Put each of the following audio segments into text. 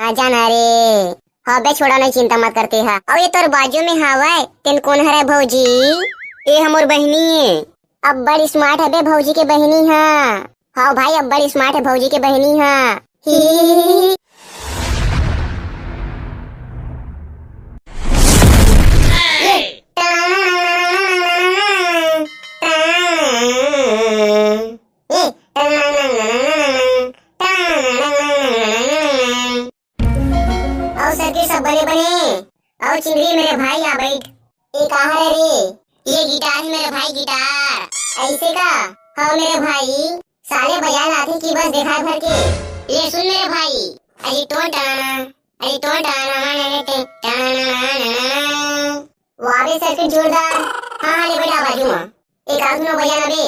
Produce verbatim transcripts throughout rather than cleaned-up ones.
आ जाना रे। हव बे, छोड़ा नहीं, चिंता मत करते हा। अउ ये तोर बाजू में हावय, तेन कोन हरय भौजी? ए हमर बहिनी ए। अब्बड़ smart हबे भौजी के बहिनी हा। हव भाई, अब्बड़ smart हे भौजी के बहिनी हा। ही, ही, ही, ही, ही। अउ सर के सब बने बने। अउ चिंगरी मेरे भाई, आ बैठ। ए का हरे रे? ये गिटार है मेरे भाई, गिटार। ऐसे का? हाँ मेरे भाई, साले बजा लाथे कि बस देखा भर के। ये सुन मेरे भाई, अरे टोन टनाना, अरे टोन टनाना, टनाना। वाह बे सर के जोरदार। हाँ हाँ, ले बेटा बाजू में। एक आध नौ बजाना बे।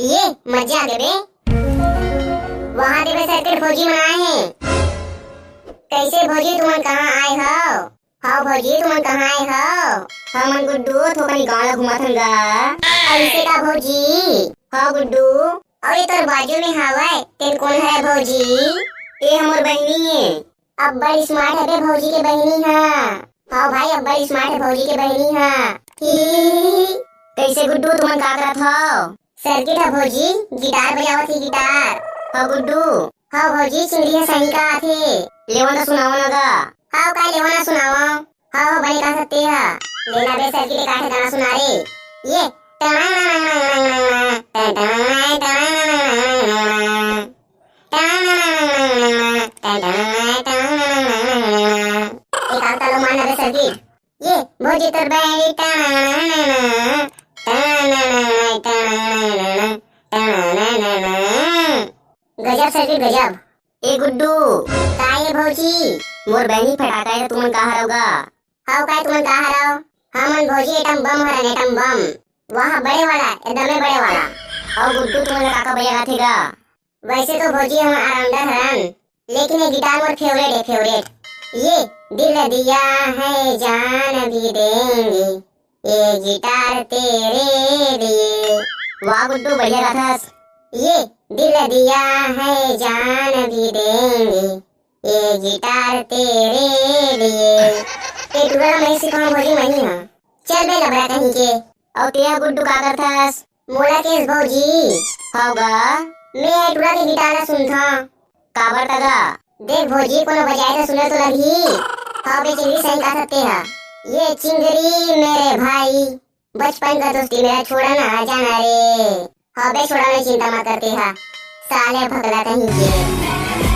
ये मजा आ गए बे। वहाँ दे बे सर के भौजी मन आए हैं। कैसे भौजी, तुमन कहाँ आए हो? हाँ भौजी, तुमन कहाँ आए हो? हमन गुड्डू थोकन गाँव ला घुमाथन गा। ऐसे का भौजी? हाँ गुड्डू। अउ ये तोर बाजू में हावय, तेन कोन हरय भौजी? ए हमर बहिनी ए। अब्बड़ smart हबे भौजी के बहिनी हा। हाँ भाई, अब्बड़ smart हे भौजी के बहिनी हा। ही, ही, ही, ही। कैसे गुड्डू, तुमन का करत हव? सर्किट हा भौजी, गिटार बजावत ही, गिटार। हाँ गुड्डू। हाँ भौजी, चिंगरी हा सही का आथे। लेवन त सुनावा ना गा। हाँ का लेवन ना सुनावा। हाँ हाँ, बने का सकते हा। लेना बे सर्किट, एक आठ गाना सुना रे। ये एक आध तालो मार ना बे सर्किट। ये भौजी तोर बैरी टनाना, टनाना, टनाना, टनाना। गजब सर्किट, गजब। ए गुड्डू। का ये भौजी? मोर बहिनी फटाका हे, तुमन का हरव गा? हव काय, तुमन का हरव? हमन भौजी एटम बम हरन, एटम बम। वहाँ बड़े वाला, एकदमे बड़े वाला। अउ गुड्डू, तुमन ला का का बजा आथे गा? वैसे तो भौजी हम ऑलराउंडर हरन, लेकिन ये गिटार मोर फेवरेट हे, फेवरेट। ये दिल दिया है जान भी देंगे, ये गिटार तेरे लिए। वाह गुड्डू, बढ़िया गाथस। ये दिल दिया है जान भी देंगे, ये गिटार तेरे लिए। ये टुरा मैं सिखाऊं भौजी, मही हाँ। चल बे लबरा कहीं के। अउ तेहा गुड्डू का करथस? मोला केस भौजी। हव गा। मैं टुरा के गिटार ला सुनथंव। काबर त गा? देख भौजी, कोनो बजाए त सुने तो लगही। हव बे चिंगरी, सही का सकते हा। ये चिंगरी मेरे भाई, बचपन का दोस्ती मेरा छोड़ा ना जाना रे। हव बे, छोड़ा नहीं, चिंता मत करते हा। साले भगला कहीं के।